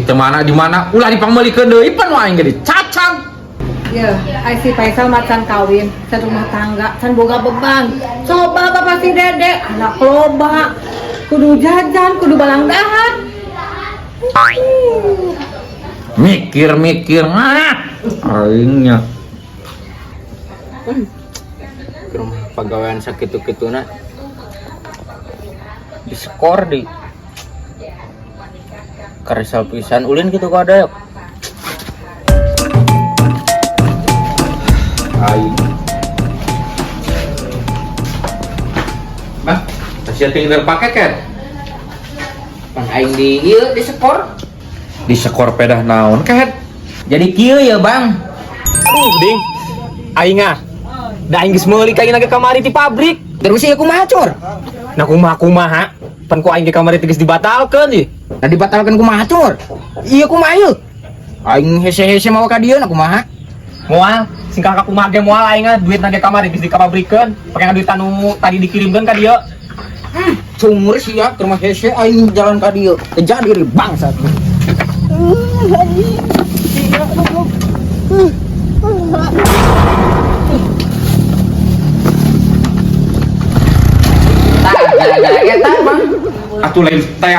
teu mana di mana ulah dipangmeulikeun deui pan aing ge dicacag. Ya, ai si Faisal macan kawin, can rumah tangga, can boga beban. Coba bapak si Dede, anak loba, kudu jajan, kudu balang dahan. Mikir-mikir ah aingnya. Ke rumah pegawaian sakitu-kituna di skor di karisal pisan ulin gitu kok ada. Aing. Bah, sia tinggal pakai kan? Pan aing di ieu di skor. Di skor pedah naon kehed? Jadi kieu ya, Bang. Aduh, ding. Aing ah. Da aing geus meuli kain ge kamari ti pabrik. Terus ieu kumaha, Cor? Nah kumaha kumaha? Pan ku aing ge kamari teh geus dibatalkeun ih. Nah dibatalkeun kumaha, Cor? Ieu kumaha ieu? Aing hese-hese mawa ka dieu na kumaha? Moal, singkah ka kumaha ge moal aing ah, duitna ge kamari geus dikapabrikeun. Pake duit anu tadi dikirimkeun ka dieu. Cumur sia ke rumah hese aing jalan ka dieu. Teu jadi ri bangsat. Tah, gara-gara eta, Bang. Atuh lain teh.